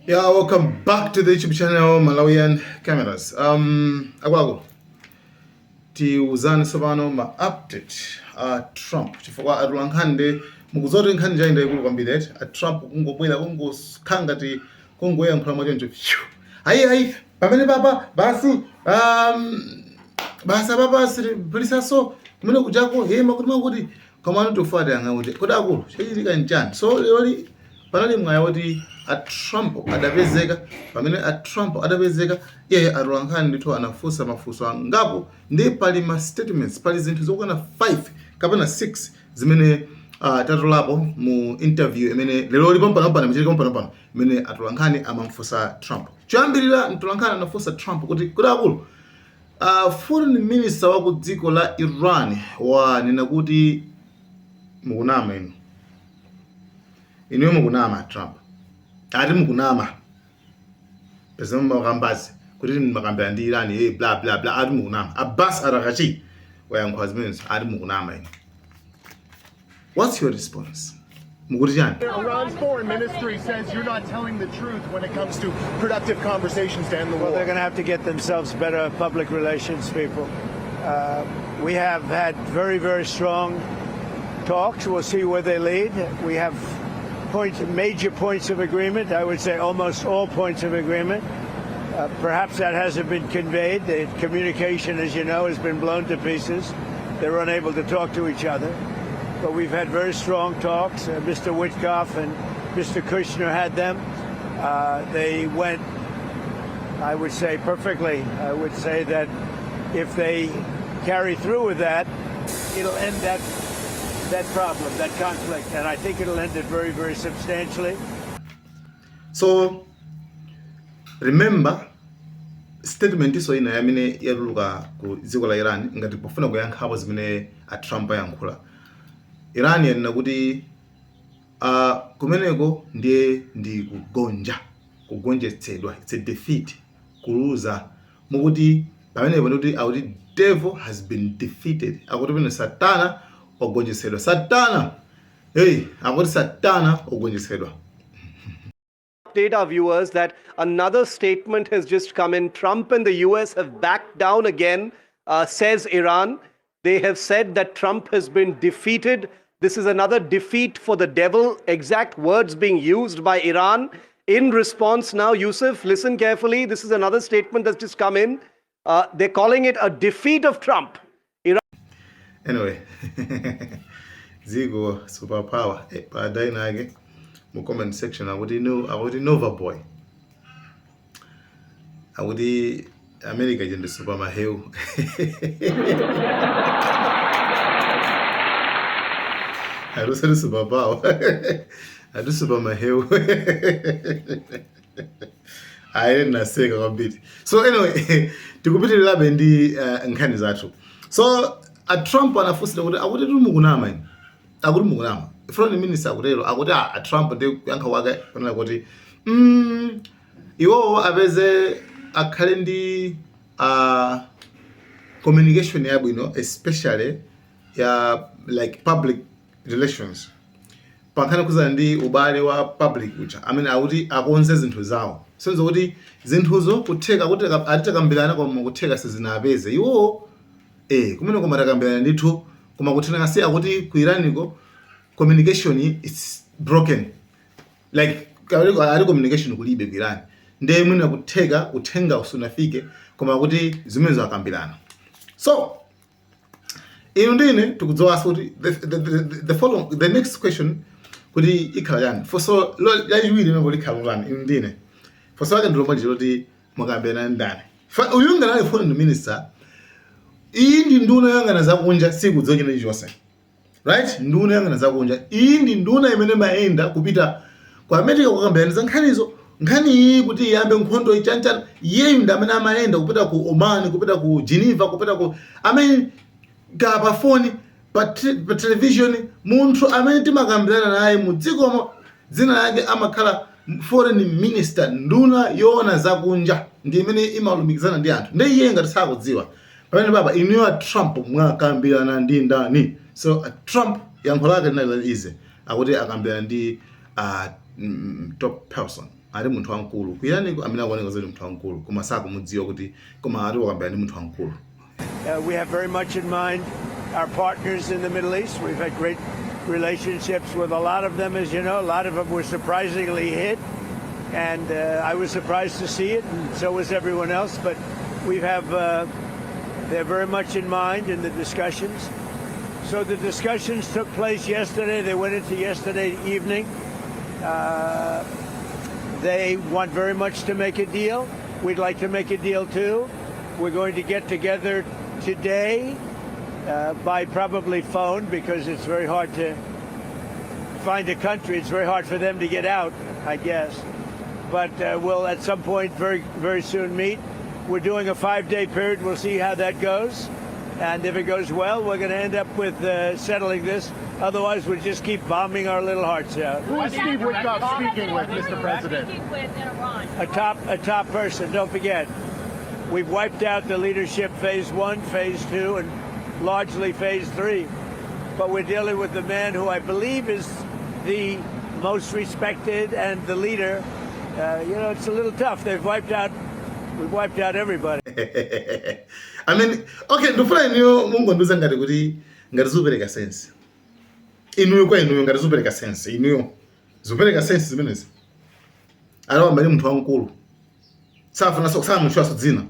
Yeah, welcome back to the YouTube channel Malawian Cameras. Akwako tiuzane tsopano ma update a Trump chifukwa atolankhani nde mukudziwa kuti nkhani ija ndi yaikulu kwambiri eti a Trump kungobwera kungokhala ngati kungoyankhula mwachoncho phew. Ayi ayi pamene papa basi basi apapa silisaso kumene kujako he makuti makuti komano tikufuna tiyang'ane kuti kodi akulu chachitika nchani. So leroli panali mwayi woti a Trump adapezeka. Pamene a Trump adapezeka, iye atolankhani ndithu anafunsa mafunso angapo ndi pali ma statements, pali zinthu zokwana 5 kapena 6 zimene tatolapo mu interview imene leroli pompanompano imachitika pompanompano imene atolankhani amamfunsa Trump. Choyambirira mtolankhani anafunsa Trump kuti kodi akulu foreign minister wa ku dziko la Iran wanena kuti mukunama inu. Inuyo mukunama Trump. Ati mukunama. Pezama makambazi kuti makambira ndi Iran eh bla bla bla ati mukunama. Abbas Araghchi wayankhula zimenezo ati mukunama inu. What's your response? Mukuti chani? Iran's foreign ministry says you're not telling the truth when it comes to productive conversations to end the war. Well, they're going to have to get themselves better public relations people. We have had very, very strong talks. We'll see where they lead. We have points, major points of agreement. I would say almost all points of agreement. Perhaps that hasn't been conveyed. The communication, as you know, has been blown to pieces. They're unable to talk to each other. But we've had very strong talks. Mr. Witkoff and Mr. Kushner had them. They went, I would say, perfectly. I would say that if they carry through with that, it'll end that problem, that conflict, and I think it'll end it very, very substantially. So remember statement iso ina yamene yatuluka ku dziko la Iran ngati pofuna kuyankhapo zimene a Trump ayankhula. Iran yanena kuti kumeneko ndiye ndi kugonja, kugonjetsedwa, it's a defeat, kuluza. Mukuti pamenepo ndikuti akuti devil has been defeated, akuti pamene satana wagonjetsedwa. Satana hey, akuti satana wagonjetsedwa. Update our viewers that another statement has just come in. Trump and the US have backed down again, says Iran. They have said that Trump has been defeated. This is another defeat for the devil. Exact words being used by Iran. In response now, Yusuf, listen carefully. This is another statement that's just come in. They're calling it a defeat of Trump. Iran Anyway, dziko superpower padai nake mu comment section akuti no, akuti Nova boy, akuti America ije ndi super maheu. Atusati super power, ati super maheu. Ayi, naseka kwambiri. So anyway, tikupitirirabe ndi nkhani zathu. So a Trump anafunsira kuti akuti tili mukunama inu, akuti mukunama, foreign minister akutero. Akuti a Trump ndi kuyankha kwake kunena kuti iwowo apeze akhale ndi communication yabwino, especially ya like public relations pankhani kuzana ndi ubale wa public uja amene akuti akonze zinthu zawo. Senzo kuti zinthuzo kutheka kuti atitakambirana koma kutheka sizinapeze iwowo kumene koma takambirana ndithu koma kutheka si akuti ku Iraniko communication is broken, like ali communication kulibe ku Iran, ndiye mwina kutheka uthenga usunafike, koma kuti zimenezo akambirana. So inu ndine tikudziwanso kuti the next question kuti ikhala chani, funso lachiwiri limene likhala lotani. Inu ndine funso lake ndilomwe lija loti mwakambirana ndani. Uyu ngati ali foreign minister, iyi ndi nduna yoyang'ana zakunja, sikudziwa china chilichonse, right? Nduna yoyang'ana zakunja iyi ndi nduna imene mayenda kupita ku America kukambirana za nkhanizo, nkhani iyi kuti iyambe nkhondo ichanchana. Iyeyu ndi amene amayenda kupita ku Oman, kupita ku Geneva, kupita ku amene ka pa foni, pa television. Munthu amene timakambirana naye mu dzikomo dzina lake amakhala foreign minister, nduna yoona zakunja ndi imene imalumikizana ndi anthu. Ndi iye ngati sakudziwa pamene baba inuyo a Trump mwakambirana ndi ndani? So a Trump yankho lake linali ize, akuti akambirana ndi top person. Ali munthu wamkulu ku Iraniko amene akuoneka zoti munthu wamkulu, koma sakumudziwa kuti, koma ati wakambirana ndi munthu wamkulu. We have very much in mind our partners in the Middle East. We've had great relationships with a lot of them, as you know. A lot of them were surprisingly hit, and I was surprised to see it, and so was everyone else. But we have they're very much in mind in the discussions. So the discussions took place yesterday. They went into yesterday evening. They want very much to make a deal. We'd like to make a deal too. We're going to get together today by probably phone because it's very hard to find a country. It's very hard for them to get out, I guess. But we'll at some point very, very soon meet. We're doing a 5-day period. We'll see how that goes. And if it goes well, we're going to end up with settling this. Otherwise, we'll just keep bombing our little hearts out. Who is Steve Witkoff speaking with, Mr. President? Speaking with in Iran. A top person. Don't forget, we've wiped out the leadership phase one, phase two, and largely phase three. But we're dealing with the man who I believe is the most respected and the leader. It's a little tough. They've wiped out. We've wiped out everybody. I mean, okay, ndifuna inuyo mungondiuza ngati kuti ngati zikupereka sense inuyo, kwa inuyo ngati zikupereka sense inuyo, zikupereka sense zimenezi? Alawamba ndi munthu wamkulu, safuna samutchulaso dzina.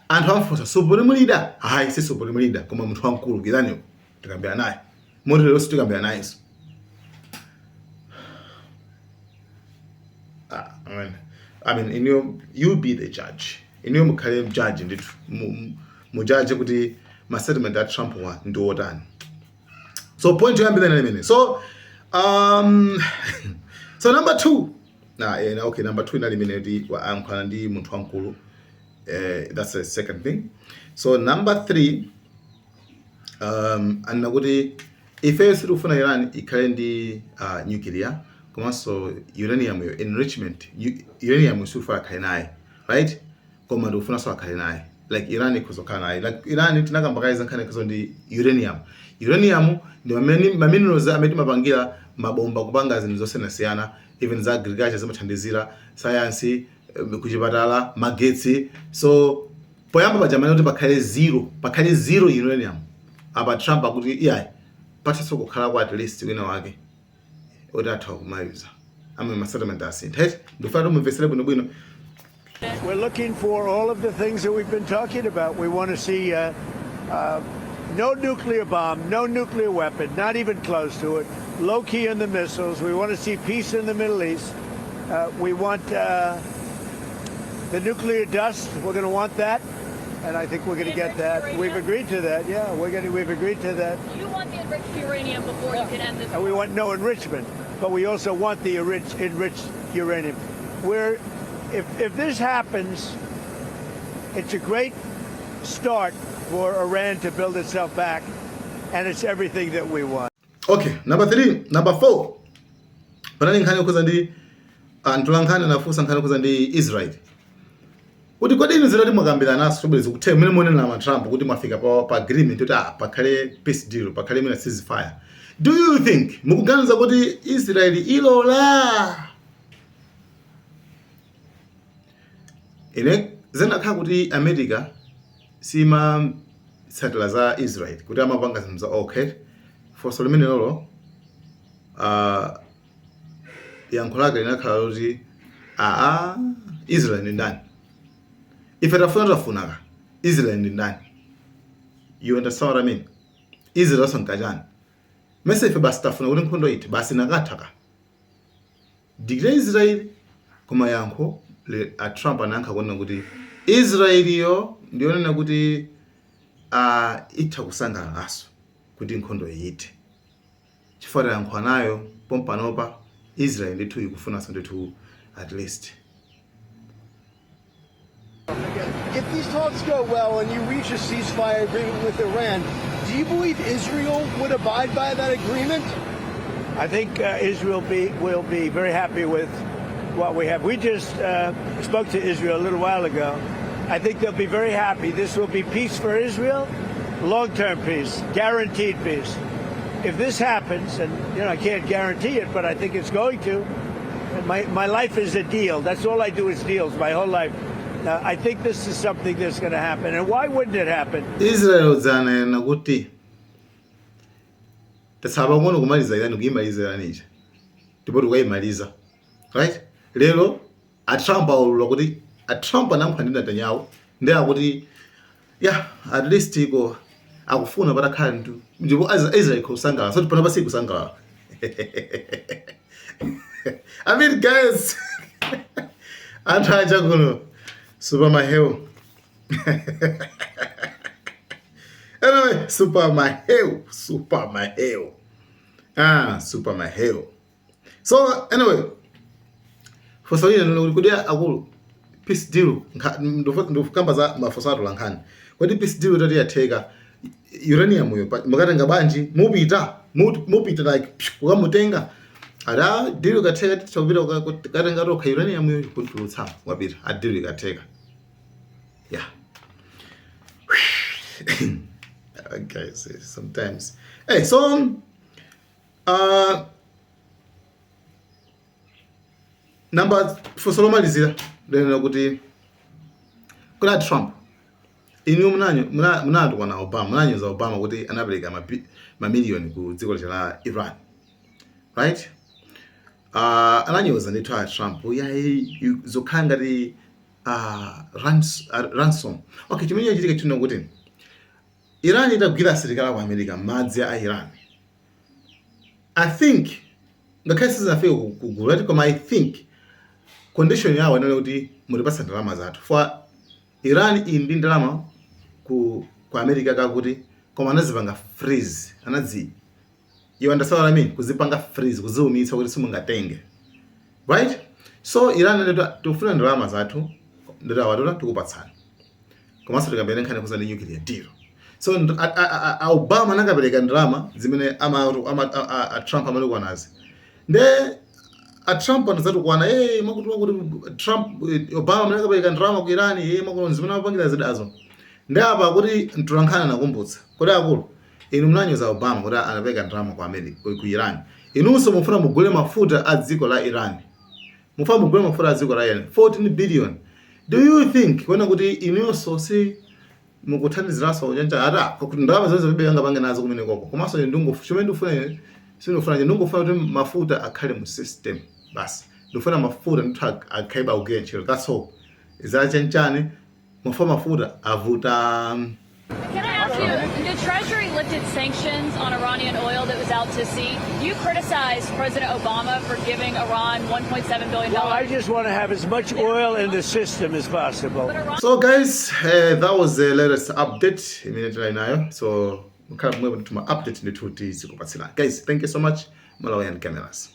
Anthu amfunsa, "Supreme Leader?" "Hayi, si Supreme Leader, koma munthu wamkulu ku Iraniko tikambira naye." Moti lero sitikambira nayenso. Ah, I mean, inuyo, you be the judge. Inuyo mukhale judge ndithu, mujaje kuti ma statement a Trump wa ndi otani. So point yoyambira inali imene. So number two na okay, number two inali imene kuti ayankhulana ndi munthu wamkulu. That's the second thing. So number three, anena kuti ifeyo sitikufuna Iran ikhale ndi nuclear komanso uranium yo enrichment. Uranium sitikufuna akhale naye, right? Koma ndikufunanso akhale naye, like Iran ikhoza kukhala naye, like Iran tinakamba kale za nkhani ikhoza ndi uranium. Uranium ndi ma minerals amene timapangira mabomba, kupanga zinthu zosiyanasiyana, even za agriculture zimathandizira, science, kuchipatala, magetsi. So poyamba paja kuti pakhale zero, pakhale zero uranium. Apa Trump akuti iyayi, pathanso kukhala kwa at least wina wake oti atha kumayuza amwe. Ma statement asintha, right? Ndikufuna tumumvesere bwinobwino. We're looking for all of the things that we've been talking about. We want to see no nuclear bomb, no nuclear weapon, not even close to it, low key in the missiles. We want to see peace in the Middle East. We want the nuclear dust. We're going to want that. And I think we're going to get that. We've agreed to that. Yeah, we're going to, we've agreed to that. You want the enriched uranium before you can end this And we war. Want no enrichment, but we also want the enriched uranium. If this happens, it's a great start for Iran to build itself back, and it's everything that we want. Okay, number three. Number four, panali nkhani yokhuza ndi anthu nkhani anafunsa nkhani yokhuza ndi Israel kuti kodi inu zitati mwakambirana naso tobweza kuthe mmene muonena ma Trump kuti mwafika pa agreement kuti pakhale peace deal, pakhale mwina ceasefire, do you think, mukuganiza kuti Israel ilola? Ine zinakhala kuti America simatsatira za Israel kuti amapanga zinthu za, okay, funso limene lolo, yankho lake linakhala loti aa, Israel ndi ndani? Ife tafuna tafunaka, Israel ndi ndani? You understand what I mean? Israel sankachani mese, ife basi tafuna kuti nkhondo iti basi nakathaka dikire Israel. Koma yankho a Trump anayankha kunena kuti Israeliyo ndiyonena kuti itha kusangalalanso kuti nkhondo iyithe chifukwa tayankhula nayo pompanopa. Israel ndithu ikufunanso ndithu at least. If these talks go well and you reach a ceasefire agreement with Iran, do you believe Israel would abide by that agreement? I think Israel will be very happy with what we have. We just spoke to Israel a little while ago. I think they'll be very happy. This will be peace for Israel, long-term peace, guaranteed peace. If this happens, and I can't guarantee it, but I think it's going to, My life is a deal. That's all I do is deals my whole life. Now, I think this is something that's going to happen. And why wouldn't it happen? Israel dzanena kuti tatsala pang'ono kumaliza Iran, kuyimaliza Iran ija, ndipo tikayimaliza, right? Lero a Trump aulula kuti a Trump anayankhula ndi Netanyahu, ndi akuti yeah, at least iko akufuna patakhala ndu, ndipo Israel ikusangalala. So pano pasi kusangalala. I mean, guys, anthu aja kuno super maheu. Anyway, super maheu, super maheu, ah, super maheu. So anyway, funso lina ndilo kuti kodi akulu, peace deal, ndikukamba za mafunso atula nkhani, kodi peace deal itati yatheka, uranium yo mukatenga bwanji? Mupita mupita like psh, kukamutenga ada? Deal ikatheka titha kupita kukatenga tokha uranium yo, kutulutsa wapita a deal ikatheka. Yeah, guys, sometimes, hey, so number funso lomalizira lenena kuti kodi Trump, inu munatukwana Obama, munanyoza Obama kuti anapereka mamiliyoni ku dziko la Iran, right? Ananyoza ndithu a Trump, yayi, zokhala ngati ransom. Okay, chimene chachitika chino kuti Iran itagwira asilikali ku America m'madzi a Iran, I think ngakhale sizinafike ku gulu ati, koma I think condition yawo inali kuti mutipatsa ndalama zathu, for Iran ili ndi ndalama ku America kakuti, koma anazipanga freeze, anazi, you understand what I mean, kuzipanga freeze, kuziumitsa kuti simungatenge, right? So Iran anati tikufuna ndalama zathu, ndati awatola tikupatsani, komanso tikambirane nkhani kuza ndi nuclear deal. So a Obama anakapereka ndalama zimene ama a Trump amatukwana nazi. Nde a Trump anazatukwana, hey, makuti makuti Trump, Obama anakapereka ndalama ku Iran, hey, makuti zimene amapangira zidazo. Nde apa kuti mtolankhani anakumbutsa kuti akulu inu munanyoza Obama kuti anapereka ndalama ku America, ku Iran, inunso mufuna mugule mafuta a dziko la Iran, mufuna mugule mafuta a dziko la Iran 14 billion. Do you think kuona kuti inunso si mukuthandiziranso chancha ata kuti ndalama zonse palibe angapange nazo kumene koko? Komanso ine chimene ndikufuna ine sindikufuna, ndingofuna kuti mafuta akhale mu system basi. Ndikufuna mafuta ndithu akhale akugwira ntchito, that's all. Zachanchani mafuta avuta. Can I ask you, the Treasury lifted sanctions on Iranian oil that was out to sea. You criticized President Obama for giving Iran $1.7 billion. Well, I just want to have as much oil in the system as possible. But Iran So guys, that was the latest update imene tinali nayo. So mukhala pomwepo ndithu, ma update ndithu tizikupatsirani. Guys, thank you so much. Malawian Cameras.